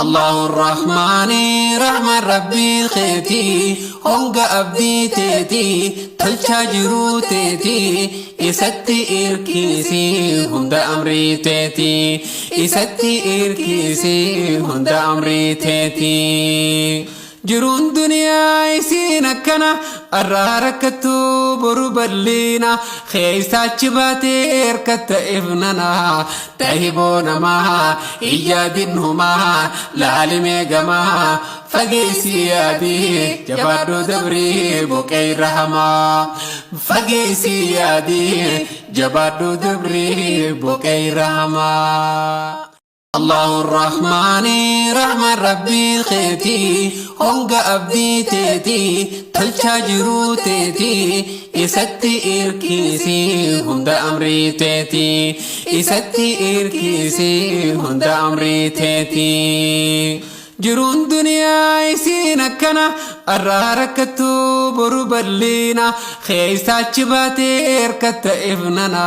Allahu Rahmaani Rahmaan Rabbii keetii honga abdii teetii tolchaa jiruu teetii isatti irkiisii hunda amrii teetii isatti irkiisii hunda amrii teetii. Jiruun duniyaa isiin akkana arraa rakkattu boru bal'ina keessa achi baatee hirkatta ifnana tahiboo namaa iyyaadin humaa laalimee gamaa fageessi yaadii jabaadhu dabrii boqee rahamaa fageessi yaadii jabaadhu dabrii boqee rahamaa. Allahu Rahmaani Rahmaan Rabbii keetii honga abdii teetii tolchaa jiruu teetii isatti irkiisii hunda amrii teetii isatti irkiisii hunda amrii teetii. Jiruun duniyaa isiin akkana arraa rakkattu boru bal'ina keessa achi baatee hirkatta ifnana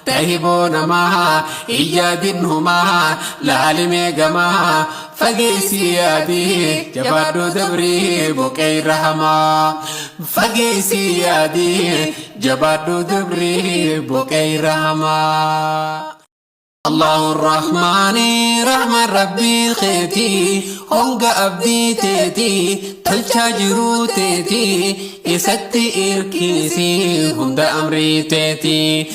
tahiboo namaa iyyaadin humaa laalimee gamaa fageessi yaadii jabaadhu dabrii boqee rahamaa fageessi yaadii jabaadhu dabrii boqee rahamaa. Allahu Rahmaani Rahmaan Rabbii keetii honga abdii teetii tolchaa jiruu teetii isatti irkiisii hunda amrii teetii.